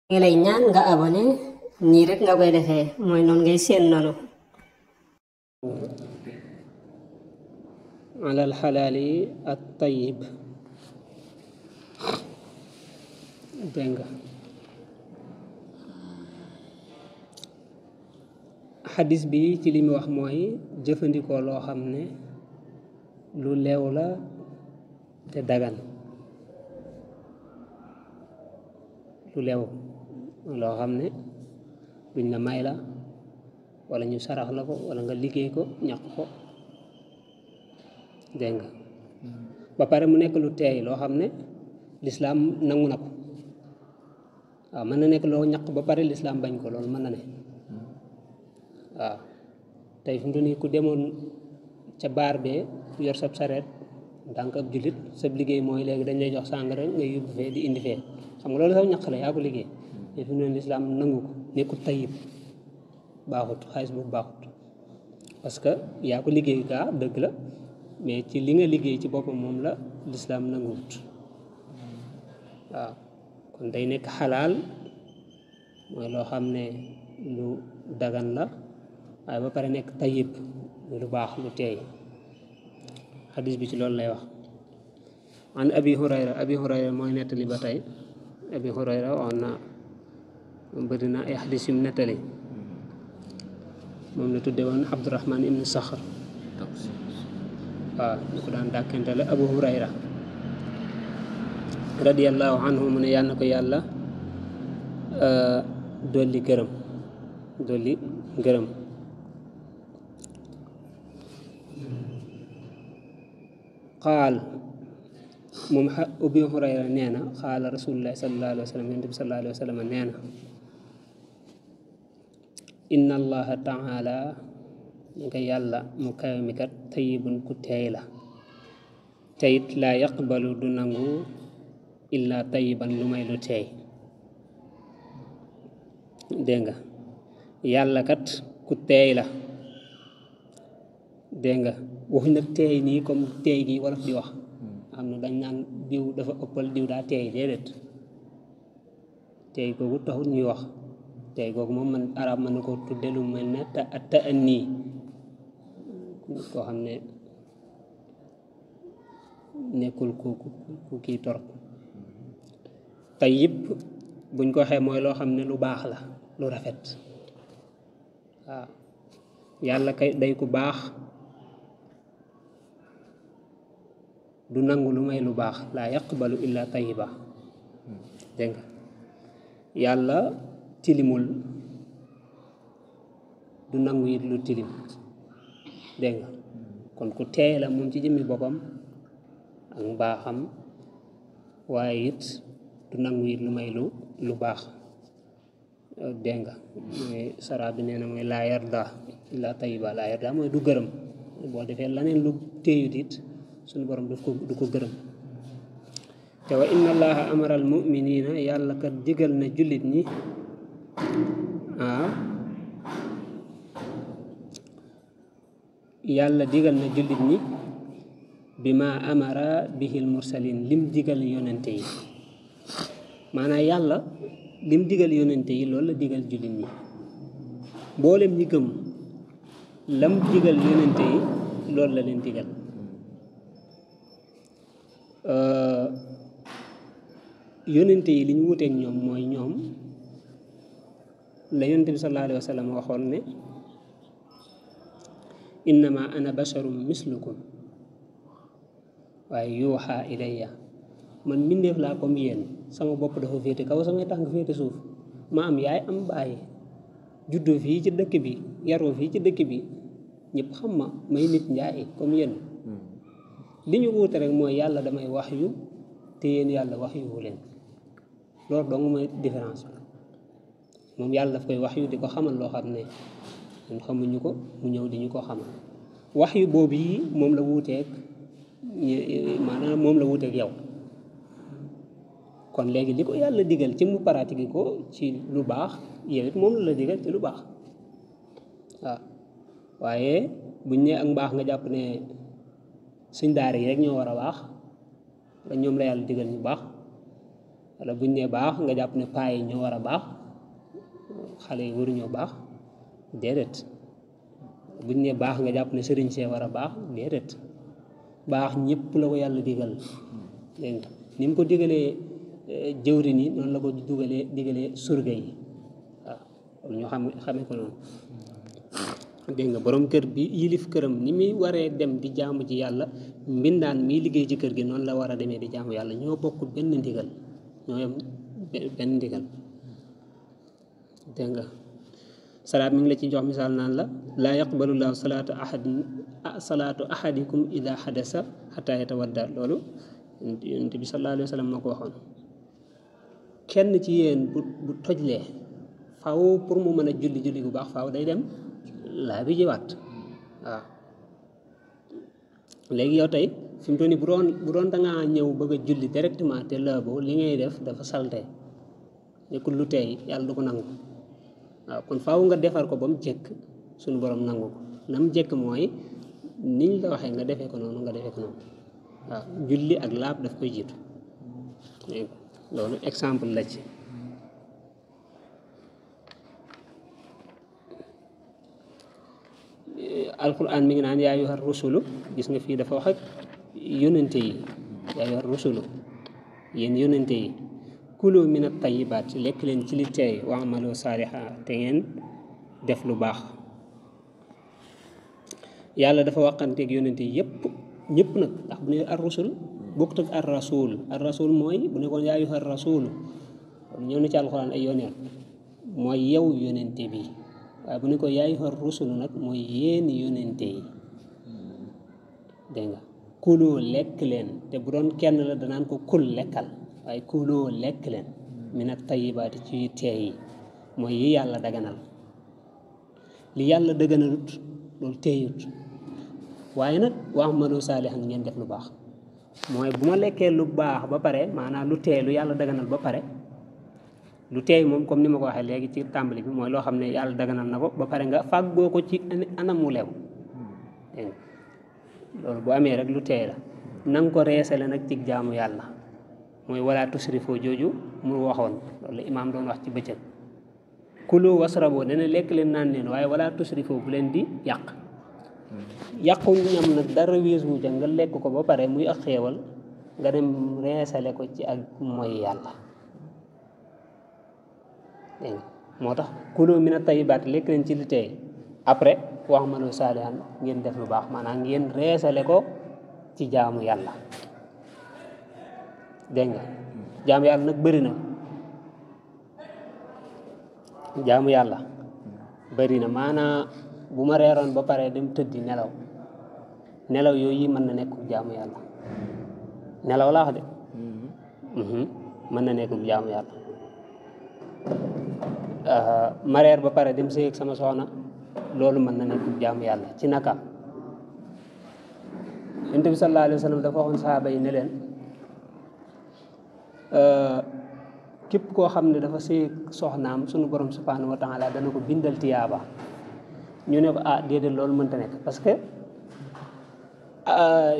ngi lay ñaan nga abonné nii rek nga koy defee mooy noonu ngay seen noonu ala alxalaali at tayyib dégg nga xadis bi ci li mu wax mooy jëfandikoo loo xam ne lu leew la te dagan lu leew loo xam ne duñ la may la wala ñu sarax la ko wala nga liggéey ko ñaq ko dégg nga ba pare mu nekk lu teey loo xam ne lislaam nangu na ko waaw mën na nekk loo ñaq ba pare lislaam bañ ko loolu mën na ne waaw tey fi mu toll nii ku demoon ca baar bee yor sab sareet ndànk ab jullit sab liggéey mooy léegi dañ lay jox sàngara nga yóbbu fee di indi fee xam nga loolu sax ñaq la yaa ko liggéey mais fi mu ne lislaam nangu ko nekkul tayyib baaxut xaalis boobu baaxut parce que yaa ko liggéey gaa dëgg la mais ci li nga liggéey ci boppam moom la lislaam nanguwut waaw kon day nekk xalaal mooy loo xam ne lu dagan la waaye ba pare nekk tayyib lu baax lu teey xadis bi ci loolu lay wax an abi hurayra mooy nettali ba tey abi hurayra wax na bëri na ay xadis yum nettali moom la tudde woon abdurahman ibn saxr waaw ñu ko daan dàkkante la abu hurayra radiyallahu anhu mu ne yàlla na ko yàlla dolli gërëm qaal moom abu hurayra nee na qaala rasulullahi sallallahu alayhi wa sallam yonent bi sallallahu alayhi wa sallam nee na inna allaha taala nga yàlla mu kawe mi kat tayyibun ku teey la teyit laa yaqbalu du nangu illa tayyiban lu may lu teey dégg nga yàlla kat ku teey la dégg nga waxuñ nag teey nii comme teey gi wolof di wax xam ne dañ naan diw dafa ëppal diw daa teey déedéet teey googu taxut ñuy wax teey googu moom man arab mën na ko tudde lu mel ne ta annii koo xam ne nekkul ku kii torop tayyib buñ ko waxee mooy loo xam ne lu baax la lu rafet waaw yàlla kay day ku baax du nangu lu may lu baax laa yaqbalu illa tayyiba dégg nga yàlla tilimul du nangu it lu tilim dégg nga kon ku teey la moom ci jëmmi boppam ak mbaaxam waaye it du nangu it lu may lu baax dégg nga mooy sara bi nee na mooy laa yarda illa tayyiba laa yarda mooy du gërëm boo defee laneen lu teeyut it suñu borom du ko gërëm te wa inna allaha amara al muminina yàlla kat digal na jullit ñi yàlla digal na jullit ñi bi ma amara bihil mursalin lim digal yonente yi maanaam yàlla lim digal yonente yi loolu la digal jullit ñi mboolem ñi gëm lam digal yonente yi loolu la leen digal yonente yi li ñu wuteek ñoom mooy ñoom la yonente bi sallallahu alayhi wa sallam waxoon ne innama ana basharum mislukum waaye yuuxa ilayya man mbindeef laa comme yéen sama bopp dafa féete kaw samay tànk féete suuf ma am yaay am baay juddoo fii ci dëkk bi yaroo fii ci dëkk bi ñëpp xam ma may nit njaay comme yéen li ñu wuute rek mooy yàlla damay wax yu te yéen yàlla wax yu wu leen loolu dong mooy différence bi moom yàlla daf koy wax yu di ko xamal loo xam ne ñun xamuñu ko mu ñëw di ñu ko xamal wax yu boobu yi moom la wuuteeg maanaam moom la wuuteeg yow kon léegi li ko yàlla digal ci mu pratiquer ko ci lu baax yow it moom la digal ci lu baax waaw waaye buñ ne ak mbaax nga jàpp ne suñ daara yi rek ñoo war a baax ñoom la yàlla digal ñu baax wala buñ nee baax nga jàpp ne paa yi ñoo war a baax xale yi waruñoo baax déedéet buñ nee baax nga jàpp ne sëriñ see war a baax déedéet baax ñëpp la ko yàlla digal dégg nga ni mu ko digalee jëwrin yi noonu la ko digalee surga yi waaw ñu xamee ko noonu dégg nga borom kër bi yilif këram ni muy waree dem di jaamu ci yàlla mbindaan miy liggéey ci kër gi noonu la war a demee di jaamu yàlla ñoo bokk benn ndigal ñoo yem benn ndigal dégg nga salaat mi ngi la ci jox misaal naan la laa yaqbalullahu salaatu ahadikum ida xadasa xataa yatawadda loolu yonent bi sallallahu alayhi wa sallam moo ko waxoon kenn ci yéen bu tojlee faaw pour mu mën a julli bu baax faaw day dem laa bi jiwaat waaw léegi yow tey fi mu toll nii bu doon da ngaa ñëw bëgg a julli directement te laaboo li ngay def dafa salte nekkul lu tey yàlla du ko nangu waaw kon faaw nga defar ko ba mu jekk suñu borom nangu ko na mu jekk mooy niñ la waxee nga defee ko noonu waaw julli ak laab daf koy jiitu loolu exemple la ci alquran mi ngi naan yaa ayyuhar rusulu gis nga fii dafa wax ak yónnente yi yaa ayyuhar rusulu yéen yónnente yi kulu min at-tayyibaat lekk leen ci li teey wa amalu saaliha te ngeen def lu baax yàlla dafa waxanteeg yónnente yi ñëpp nag ndax bu ne ar rusul bokkut ak ar rasul mooy bu ne koon yaa ayyuhar rasulu ñëw na ci alquran ay yoon mooy yow yónnente bi waaye bu ne ko yaa ayyuhar rusulu nag mooy yéen yónnente yi dégg nga kuloo lekk leen te bu doon kenn la danaan ko kul lekkal waaye kuloo lekk leen minat tayyibaati ci teey yi mooy yi yàlla daganal li yàlla daganalut loolu teeyut waaye nag wa amalu saalihan ngeen def lu baax mooy bu ma lekkee lu baax ba pare maanaam lu teey lu yàlla daganal ba pare lu teey moom comme ni ma ko waxee léegi ci tàmbali bi mooy loo xam ne yàlla daganal na ko ba pare nga fàggoo ko ci anam mu lew dégg nga loolu bu amee rek lu teey la na nga ko reesale nag ci jaamu yàlla mooy wala tusrifoo jooju mu waxoon loolu la imaam doon wax ci bëccëg kulu wasraboo dana lekk leen naan leen waaye wala tusrifoo bu leen di yàqu ñam nag dara weesu ca nga lekk ko ba pare muy ak xéewal nga dem reesale ko ci ak mooy yàlla dégg nga moo tax kulu mina tayyibaat lekk leen ci li tey après wax amalu saalihan ngeen def lu baax maanaam ngeen reesale ko ci jaamu yàlla dégg nga jaamu yàlla nag bëri na jaamu yàlla bëri na maanaam bu ma reeroon ba pare dem tëddi nelaw yooyu mën na nekk jaamu yàlla nelaw laa wax de mën na nekk jaamu yàlla ma reer ba pare dem sëy ak sama soxna loolu mën na nekk jaamu yàlla ci naka Yonent bi sallallahu alayhi wa sallam dafa waxoon sahaaba yi ne leen képp koo xam ne dafa sëy soxnaam sunu borom subhanahu wa taala dana ko bindal tiyaaba ñu ne ko déedéet loolu mënta nekk parce que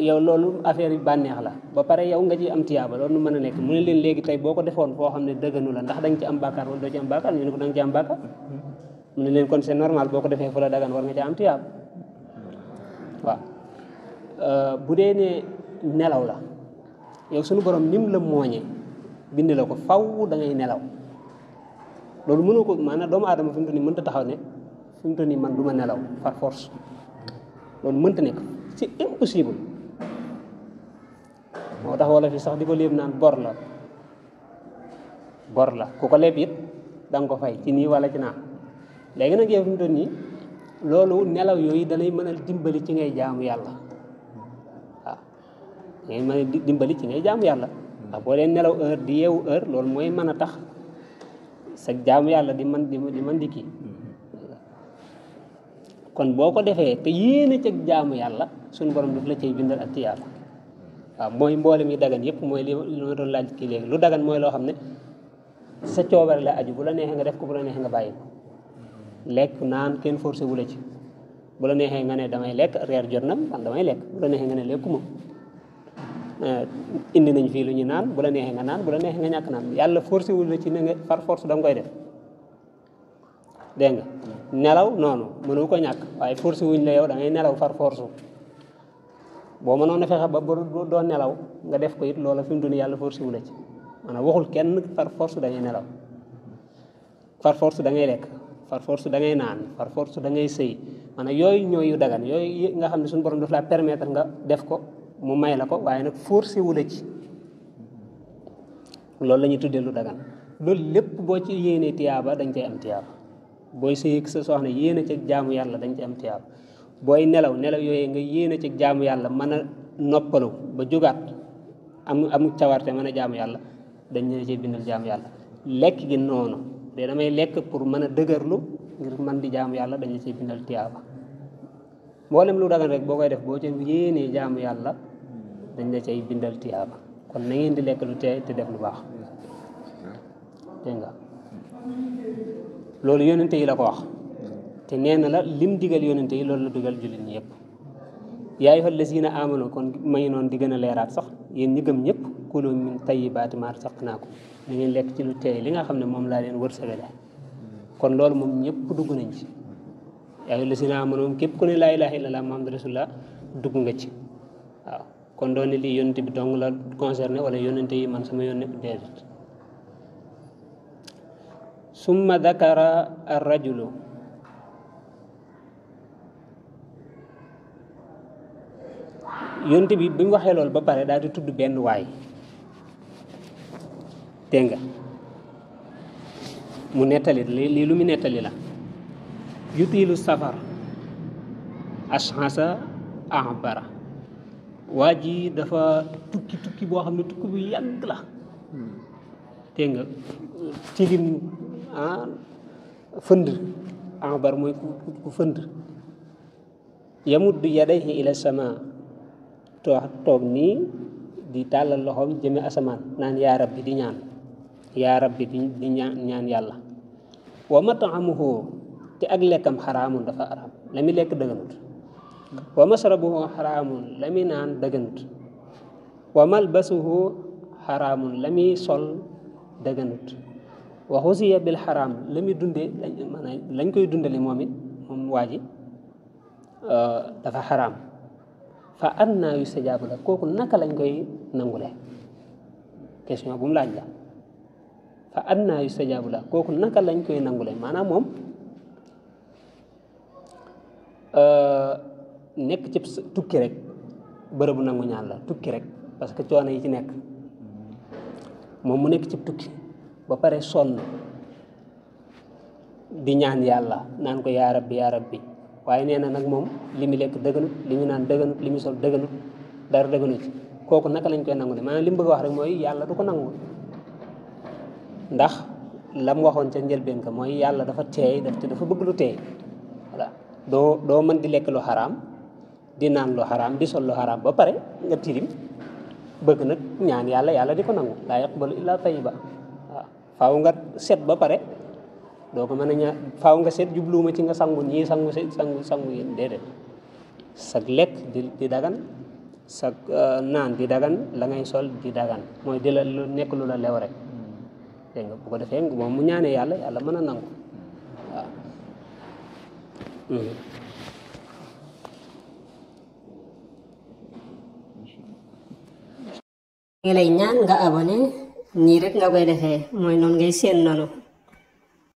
yow loolu affaire yi bànneex la ba pare yow nga ci am tiyaaba loolu nu mën a nekk mu ne leen léegi tey boo ko defoon foo xam ne dëgganu la ndax da nga ci am bàkkaar wala doo ci am bàkkaar ñu ne ko da nga ci am bàkkaar mu ne leen kon c'est normal boo ko defee fu la dagan war nga ci am tiyaaba waaw bu dee ne nelaw la yow sunu borom nim la mooñee bind la ko faw da ngay nelaw loolu mënoo ko maanaam doomu aadama fi mu toll nii mënta taxaw ne fi mu toll nii man du ma nelaw par force loolu mënta nekk c'est impossible moo tax wala fi sax di ko léeb naan bor la ku ko leb it da nga ko fay ci nii wala ci naa léegi nag yow fi mu toll nii loolu nelaw yooyu dalay mën a dimbali ci ngay jaamu yàlla waaw ngay mën a dimbali ci ngay jaamu yàlla ndax boo dee nelaw heure di yeewu heure loolu mooy mën a tax sa jaamu yàlla di man di kii kon boo ko defee te yéene ca jaamu yàlla suñu borom daf la cay bindal ak tiyaaba waaw mooy mboolem yi dagan yëpp mooy li ma doon laaj kii léegi lu dagan mooy loo xam ne sa coobare la aju bu la neexee nga def ko bu la neexee nga bàyyi ko lekk naan kenn forcé wu la ci bu la neexee nga ne damay lekk reer jot na man damay lekk bu la neexee nga ne lekkuma indi nañ fii lu ñu naan bu la neexee nga naan bu la neexee nga ñàkk naan yàlla forcé wul la ci ne nga par force da nga koy def dégg nga nelaw noonu mënu ko ñàkk waaye forcé wuñ la yow da ngay nelaw par force boo mënoon a fexe ba doo nelaw nga def ko it loola fi mu dund yàlla forcé wu la ci maanaam waxul kenn par force da ngay nelaw par force da ngay lekk par force da ngay naan par force da ngay sëy maanaam yooyu ñooy yu dagan yooyu nga xam ne suñu borom daf laa permettre nga def ko mu may la ko waaye nag forcé wu la ci loolu la ñuy tuddee lu dagan loolu lépp boo ci yéenee tiyaaba dañ cay am tiyaaba booy sëy ak sa soxna yéene ci jaamu yàlla dañ ci am tiyaaba booy nelaw yooyu nga yéene ci jaamu yàlla mën a noppalu ba jógaat am cawarte mën a jaamu yàlla dañ ne ci bindal jaamu yàlla lekk gi noonu de damay lekk pour mën a dëgërlu ngir man di jaamu yàlla dañ la ciy bindal tiyaaba mboolem lu dagan rek boo koy def boo ci yéenee jaamu yàlla dañ la cay bindal tiyaaba kon na ngeen di lekk lu teey te def lu baax dégg nga loolu yónnente yi la ko wax te nee na la lim digal yónnente yi loolu la digal jullit ñi yëpp yaa ayyuhal lazina aamanu kon may noonu di gën a leeraat sax yéen ñi gëm ñëpp kulu min tayyibaati maa razaqnaakum da ngeen lekk ci lu teey li nga xam ne moom laa leen wërsëgale kon loolu moom ñëpp dugg nañ ci yaa ayyuhal lazina aamanu moom képp ku ne laa ilaaha illallaah muhammadu rasulullah dugg nga ci waaw kon doon ne lii yónnente bi dong la concerné wala yónnente yi man sama yónne déedéet summa dakara ar-rajulu yónnente bi mu waxee loolu ba pare daal di tudd benn waay dégg nga mu nettali lii lu mu nettali la yutiilu safar ashasa ahbara waa ji dafa tukki boo xam ne tukki bu yàgg la dégg nga tilim fënd ahbar mooy ku fënd yamuddu yadayhi ila sama toog nii di tàllal loxoom jëme asamaan naan yaa rabbi di ñaan yaa rabbi di ñaan yàlla wa mat'amuhu te ak lekkam xaraamun dafa araam la muy lekk dëgganut wa masrabuhu xaraamun la muy naan dëgganut wa malbasuhu xaraamun la muy sol dëgganut wa xusiya bil xaraam la muy dundee maanaam lañ koy dundale moom it moom waa ji dafa xaraam fa annaa yustajaabu la kooku naka lañ koy nangule question bu mu laaj la fa annaa yustajaabu la kooku naka lañ koy nangule maanaam moom nekk ci tukki rek bërëbu nangu ñaan la tukki rek parce que coono yi ci nekk moom mu nekk ci tukki ba pare sonn di ñaan yàlla naan ko yaa rabbi waaye nee na nag moom li mu lekk dëgganut li mu naan dëgganut li mu sol dëgganut dara dëgganut ci kooku naka lañ koy nangu ne maanaam li mu bëgg a wax rek mooy yàlla du ko nangu ndax la mu waxoon ca njëlbeen ka mooy yàlla dafa teey dafa bëgg lu teey voilà doo mën di lekk lu xaraam di naan lu xaraam di sol lu xaraam ba pare nga tilim bëgg nag ñaan yàlla di ko nangu laa yaqbalu illaa tayyiba waaw faaw nga set ba pare doo ko mën a ñaan faaw nga set jubluwuma ci nga sangu ñii sangu yéen déedéet sag lekk di dagan sag naan di dagan la ngay sol di dagan mooy di la lu nekk lu la lew rek dégg nga bu ko defee moom mu ñaanee yàlla mën a nangu waaw ngi lay ñaan nga abonné nii rek nga koy defee mooy noonu ngay seen noonu